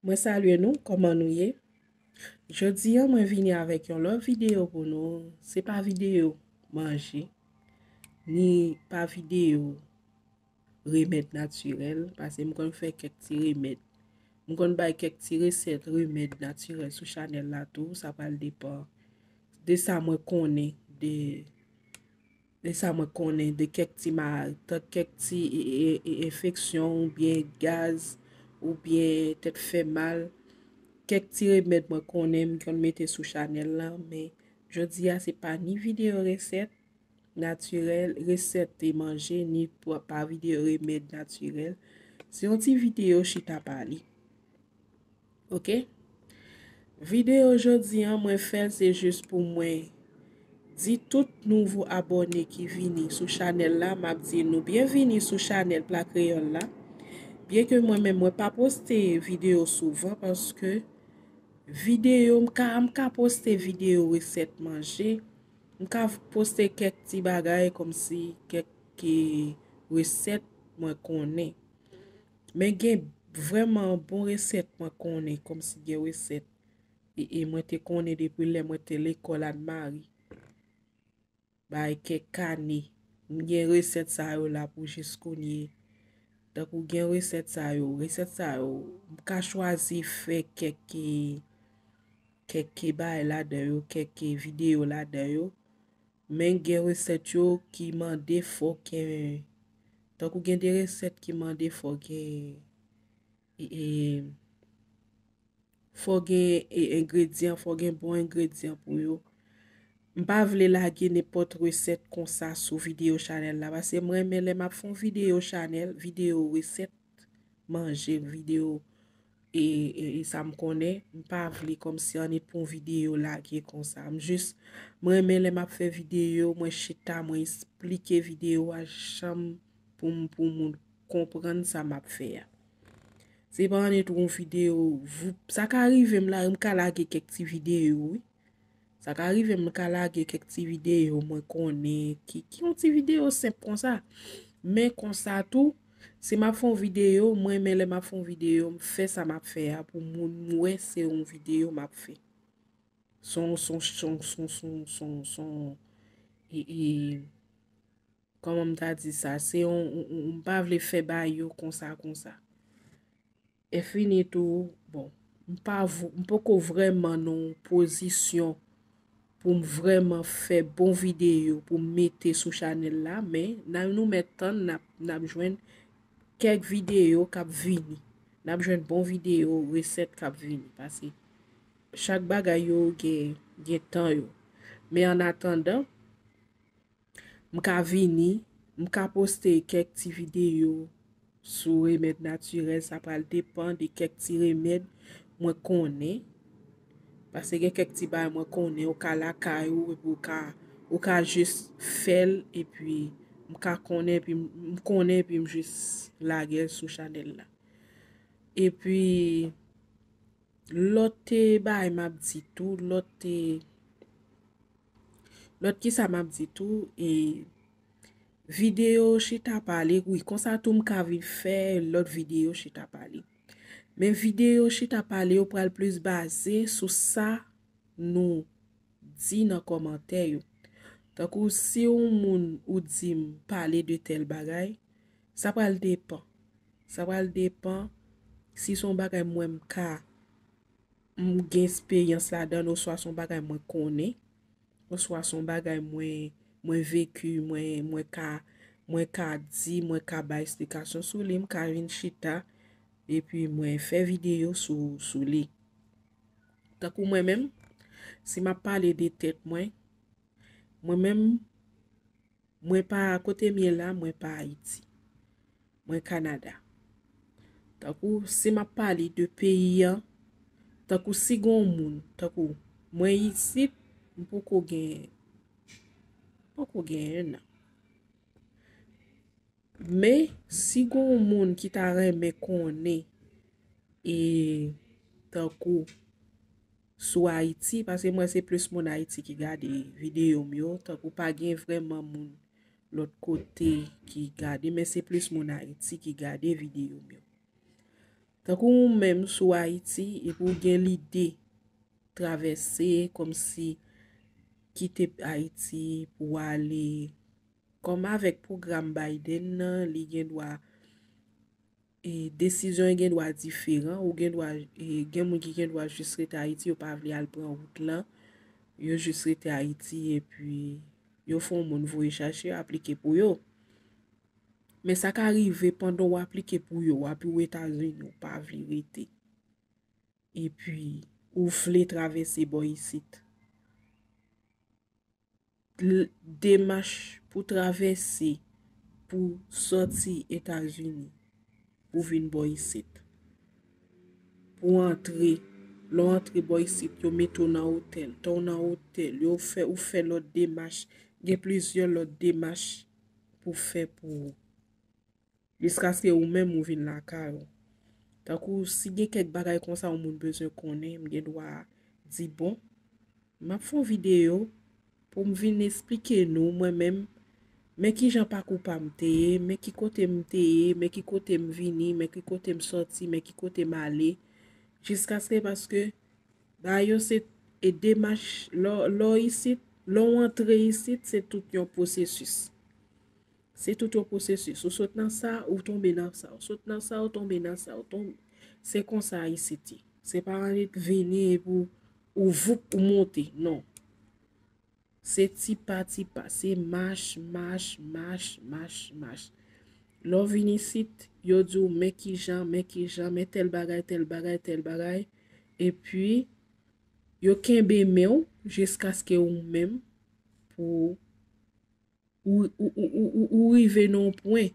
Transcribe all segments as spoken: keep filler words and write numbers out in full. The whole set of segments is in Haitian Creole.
Mwen salye nou, kòman nou ye? Jodi a, mwen vini avèk yon lòt videyo pou nou. Se pa videyo manje, ni pa videyo remèd natirèl, paske m konn fè kèk ti remèd. M konn bay kèk ti resèt remèd natirèl sou chanèl la tou, sa pral depann de sa mwen konnen, de, de sa mwen konnen, de kèk ti ma-, tan kèk ti e, e, e, enfeksyon oubyen gaz, oubyen tèt fè mal. Kèk ti remèd mwen konnen, m konn mete sou chanèl la, men jodi a se pa ni videyo resèt natirèl, resèt e manje, ni pa, pa videyo remèd natirèl. Se yon ti videyo chita pale. Oke? Videyo jodi a, mwen fè l se jis pou mwen di tout nouvo abòne ki vini sou chanèl la, m ap di nou byenvini sou chanèl Pla Kreyòl la. Byenke mwen menm, mwen pa poste videyo souvan, paske videyo, m ka, m ka poste videyo resèt manje, m ka poste kèk ti bagay kòmsi kèk, e, resèt mwen konnen. Men gen vrèman bon resèt mwen konnen, kòmsi gen resèt, e, e mwen te konnen depi lè mwen te lekòl Annmari. Bay kèk ane. M gen resèt sa yo la pou jis kounye. Tankou gen resèt sa yo, resèt sa yo, m ka chwazi fè kèk, e, kèk bagay ladan yo, kèk videyo ladan yo. Men gen resèt yo ki mande fò gen, tankou gen de resèt ki mande fò gen, e, e, fò gen, e, engredyan, fò gen bon engredyan pou yo. M pa vle lage nenpòt resèt konsa sou videyo chanèl la, paske m renmen lè m ap fè yon videyo chanèl, videyo resèt manje, videyo, e, e, e sa m konnen, m pa vle kòmsi annik pou yon videyo lage konsa. M jis, m renmen lè m ap fè videyo, mwen chita, mwen esplike videyo a jan m pou m, pou moun konprann sa m ap fè a. Se pa annik yon videyo, voup, sa ka rive m la, m ka lage kèk ti videyo, wi. Sa ka rive m ka lage kèk ti videyo mwen konnen, ki, ki yon ti videyo senp konsa. Men konsa tou, si m ap fè yon videyo, mwen renmen lè m ap fè yon videyo, m fè sa m ap fè a pou moun wè se yon videyo m ap fè. Son, son, son, son, son, son, son, e, e, kòman m ta di sa? Se yon, yon, yon, m pa vle fè bagay yo konsa, konsa. E fini tou, bon, m pa, m poko vrèman nan yon pozisyon pou m vrèman fè bon videyo pou m mete sou chanèl la, men n a, nou mèt tann, n ap, n ap jwenn kèk videyo k ap vini. N ap jwenn bon videyo, resèt k ap vini, paske chak bagay yo gen, gen tan yo. Men annatandan, m ka vini, m ka poste kèk ti videyo sou remèd natirèl, sa pral depann de kèk ti remèd mwen konnen. Paske gen kèk ti bagay mwen konnen, ou ka lakay ou, epi ou ka, ou ka jis fè l, epi m ka konnen, epi m, m konnen, epi m jis lage l sou chanèl la. Epi, lòt, e, bagay m ap di tou, lòt, e, lòt kisa m ap di tou, e, videyo chita pale, wi, konsa tou m ka vin fè lòt videyo chita pale. Men videyo chita pale yo pral plis baze sou sa nou di nan kòmantè yo. Tankou si yon moun ou di m pale de tèl bagay, sa pral depann. Sa pral depann si se yon bagay mwen m ka, m gen esperyans ladan l, oswa se yon bagay mwen konnen, oswa se yon bagay mwen, mwen veki, mwen, mwen ka, mwen ka di, mwen ka bay esplikasyon sou li, m ka vin chita, epi mwen fè videyo sou, sou li. Tankou mwen menm, si m ap pale de tèt mwen, mwen menm, mwen pa, kote m ye la, mwen pa Ayiti. Mwen Kanada. Tankou si m ap pale de peyi an, tankou si gen yon moun, tankou mwen isit, m poko gen, poko gen en an. Men, si gen yon moun ki ta renmen konnen, e, tankou sou Ayiti, paske mwen se plis moun Ayiti ki gade videyo m yo, tankou pa gen vrèman moun lòt kote ki gade, men se plis moun Ayiti ki gade videyo m yo. Tankou ou menm sou Ayiti, epi ou gen lide travèse, kòmsi kite Ayiti pou w ale, kòm avèk pwogram Biden nan, li gen dwa, e, desizyon gen dwa diferan, ou gen dwa, e, gen moun ki gen dwa jis rete Ayiti, yo pa vle al pran wout lan, yo jis rete Ayiti, epi yo fè yon moun voye chache, yo aplike pou yo. Men sa ka rive pandan w aplike pou yo, w ap ou Etazini, ou pa vle rete. Epi, ou vle travèse bò isit. L-, demach pou travèse, pou sòti Etazini, pou vin bò isit. Pou antre, lè w antre bò isit, yo mete w nan otèl. Tan w nan otèl, yo fè, ou fè lòt demach. Gen plizyè lòt demach pou fè pou ou. Jiskaske ou menm ou vin lakay ou. Tankou si gen kèk bagay konsa yon moun bezwen konnen, m gen dwa di, bon, m ap fè yon videyo pou m vin esplike nou, mwen menm, men ki jan pakou pa m te ye, men ki kote m te ye, men ki kote m vini, men ki kote m sòti, men ki kote m ale, jiskaske paske bagay yo se, e, demach, lè, lè w isit, lè w antre isit, se tout yon pwosesis. Se tout yon pwosesis. Ou sot nan sa, ou tonbe nan sa. Ou sot nan sa, ou tonbe nan sa. Ou tonbe. Se konsa isit ye. Se pa annik vini epi ou, ou voup, ou monte. Non. Se ti pa ti pa. Se mach, mach, mach, mach, mach. Lè w vin isit, yo di w, men ki jan, men ki jan, men tèl bagay, tèl bagay, tèl bagay. Epi, yo kenbe men w jiskaske ou menm pou ou, ou, ou, ou, ou, ou rive nan yon pwen.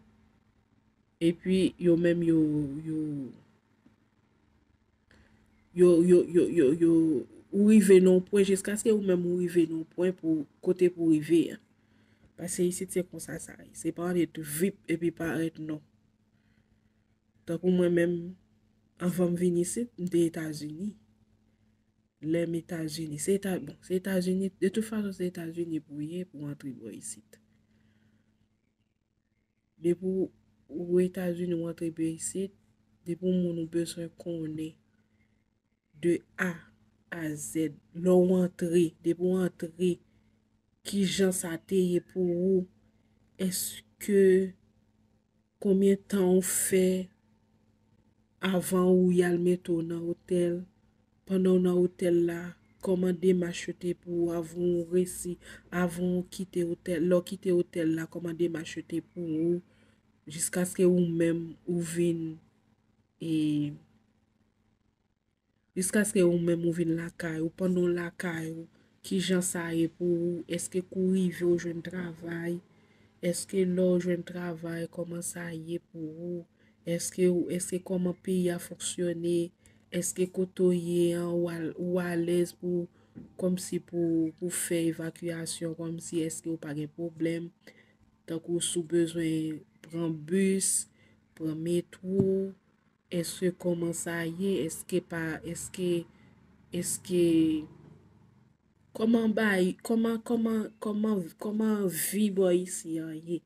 Epi, yo menm, yo, yo, yo, yo, yo, yo, yo, ou rive nan yon pwen jiskaske ou menm ou rive nan yon pwen pou kote pou rive an. Paske isit se konsa sa ye. Se pa annik vip epi parèt non. Tankou mwen menm, anvan m vin isit, m te Etazini. Lè m Etazini, se Eta-, bon, se Etazini, de tout fason se Etazini pou w ye pou w antre bò isit. Depi w, ou Etazini, ou antre bò isit, depi w moun ou bezwen konnen de A a Z, lè w antre, depi w antre, ki jan sa te ye pou ou? Èske konbyen tan ou fè avan ou y al mete w nan otèl? Pandan w nan otèl la, kòman demach yo te pou ou avan ou resi, avan ou kite otèl, lè w kite otèl la, kòman demach yo te pou ou, jiskaske ou menm ou vin, e, jiskaske ou menm ou vin lakay ou, pandan w lakay ou, ki jan sa ye pou ou, èske kou rive ou jwenn travay, èske lè w jwenn travay, kòman sa ye pou ou, èske ou, èske kòman peyi a fonksyone, èske kote w ye an, ou al-, ou alèz pou, kòmsi pou, pou fè evakyasyon, kòmsi èske ou pa gen pwoblèm, tankou si w bezwen pran bis, pran metwo, èske kòman sa ye, èske pa, èske, èske, kòman bay, kòman, kòman, kòman, kòman vi bò isi an ye?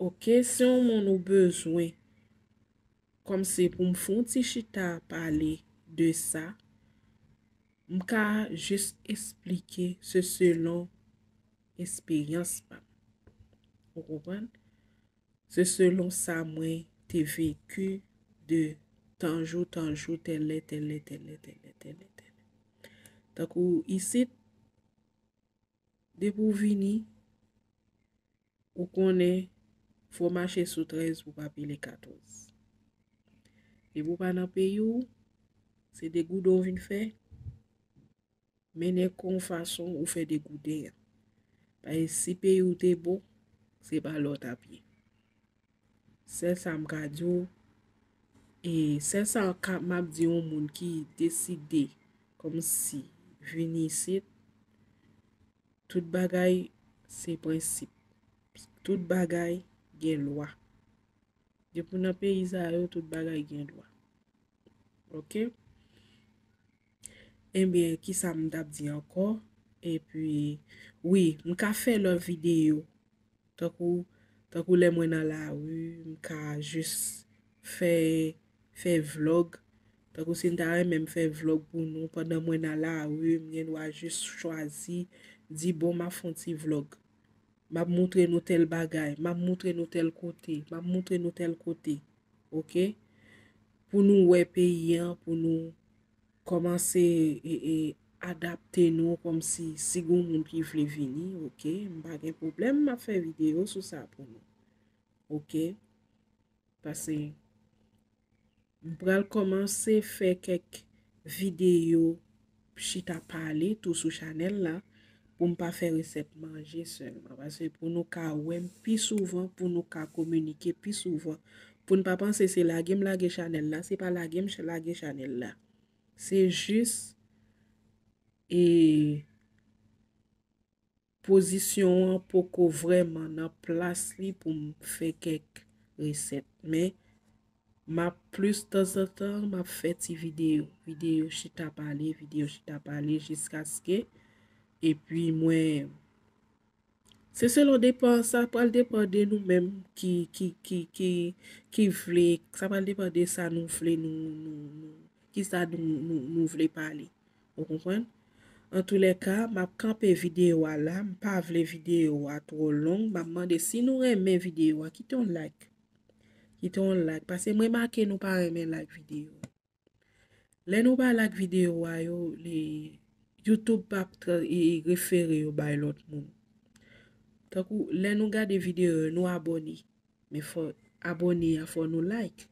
Oke, si yon moun ou bezwen, kòmsi pou m fè yon ti chita pale de sa, m ka jis esplike se selon esperyans pa m. Ou konprann? Se selon sa mwen te veki de tanjou, tanjou, tèlè, tèlè, tèlè, tèlè, tèlè, tèlè. Tankou isit, depi w vini, ou konnen fò w mache sou trèz pou w pa pile katòz. Depi w pa nan peyi w, se de gouden w vin fè, mennen kò w fason ou fè de gouden an. Paske si peyi w te bon, se pa la w t ap ye. Sèl sa m ka di w, e sèl sa ka, m ap di yon moun ki deside kòmsi vin isit, tout bagay se prensip. Tout bagay gen lwa. Depi w nan peyi sa yo, tout bagay gen lwa. Oke? Ebyen, kisa m t ap di ankò? Epi, wi, m ka fè lòt videyo. Tankou, tankou lè mwen nan lari, m ka jis fè, fè vlòg. Tankou si m ta renmen m fè vlòg pou nou, pandan mwen nan lari, m gen dwa jis chwazi, di, bon, m ap fè yon ti vlòg. M ap moutre nou tèl bagay, m ap moutre nou tèl kote, m ap moutre nou tèl kote. Oke? Pou nou wè peyi an, pou nou kòmanse e, e, adapte nou kòmsi si gon moun ki vle vini, oke? M pa gen pwoblèm, m ap fè videyo sou sa pou nou. Oke? Paske m pral kòmanse fè kèk videyo chita pale tou sou chanèl la pou m pa fè resèt manje sèlman. Paske pou nou ka wè m pi souvan, pou nou ka kominike pi souvan, pou n pa panse se lage m lage chanèl la, se pa lage m ch- lage chanèl la. Se jis e pozisyon an poko vrèman nan plas li pou m fè kèk resèt. Men, m ap plis tanzantan, m ap fè ti videyo. Videyo chita pale, videyo chita pale, jiskaske. Epi mwen, se selon depan, sa pral depan de nou menm ki, ki, ki, ki, ki vle, sa pral depan de sa nou vle, nou, nou, nou, ki sa nou, nou, nou vle pale. Ou konprann? Antoulèka, m ap kanpe videyo a la. M pa vle videyo a twò long. M ap mande si nou renmen videyo a, kite yon like. Kite yon like. Paske m remake nou pa renmen like videyo. Lè nou pa like videyo a yo, li, YouTube p ap tra- e- e refere yo bay lòt moun. Tankou, lè nou gade videyo yo, nou abòne. Men fò abòne a, fò nou like.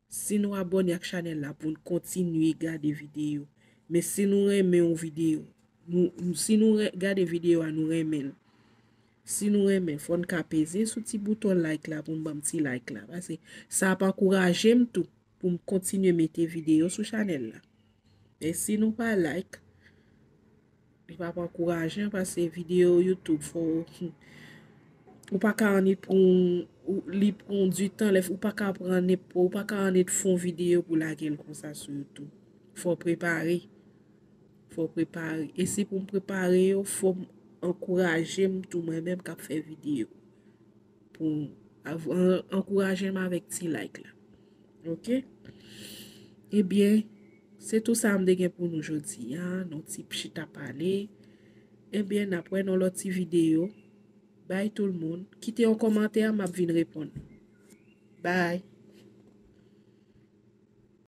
Si nou abòne ak chanèl la pou n kontinye gade videyo. Men si nou renmen yon videyo, nou, si nou re- gade videyo a, nou renmen l. Si nou renmen, fò n ka peze sou ti bouton like la pou n ban m ti like la. Paske sa ap ankouraje m tou pou m kontinye mete videyo sou chanèl la. Men si nou pa like, li p ap ankouraje m paske videyo YouTube fò ou pa ka annik pran li pran di tan lè ou pa ka pran ou pa ka annik fè yon videyo pou lage l konsa sou YouTube. Fò prepare. Fò prepare. E se pou m prepare yo, fò m ankouraje m tou mwen menm k ap fè videyo. Pou ankouraje m avèk ti like la. Oke? Ebyen, se tou sa m te gen pou nou jodi a, nou ti chita pale. Ebyen, n ap wè nan lòt ti videyo. Bye tout le monde. Kite yon kòmantè, m ap vin reponn. Bye.